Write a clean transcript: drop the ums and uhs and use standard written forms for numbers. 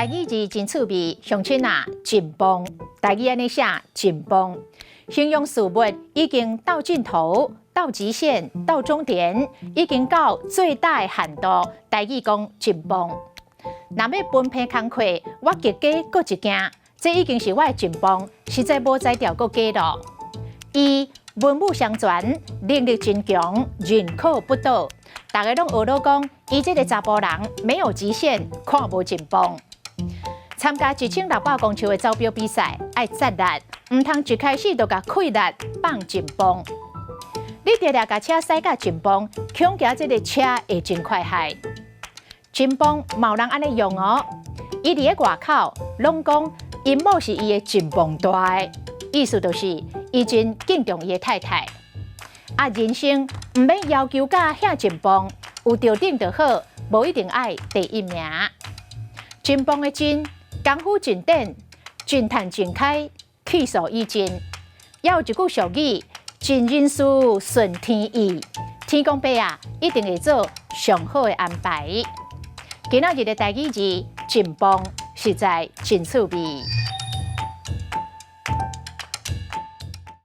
台語字真趣味，鄉親啊，盡磅，台語按呢寫盡磅，形容事物已經到盡頭、到極限、到終點，已經到最大限度。台語講盡磅。若欲分配工課，我極加閣一件，這已經是我的盡磅，實在無才調閣加囉。伊文武雙全，能力真強，人可不倒。逐家攏學囉講，伊這个查埔人沒有極限，看無盡磅。參加1600公尺的走標比賽，愛盡力，毋通一開始就共氣力放盡磅。你定定共車駛甲盡磅，恐驚這个車會真快害。盡磅嘛有人按呢用哦，伊佇咧外口攏講𪜶某是伊的盡磅大的，意思就是伊真敬重伊的太太。啊，人生毋免要求甲遐盡磅，有著頂就好，無一定愛第一名。盡磅的盡，功夫盡頂，盡趁盡開，氣數已盡。猶有一句俗語：盡人事，順天意。天公伯啊，一定會做上好的安排。今仔日的台語字盡磅，實在真趣味。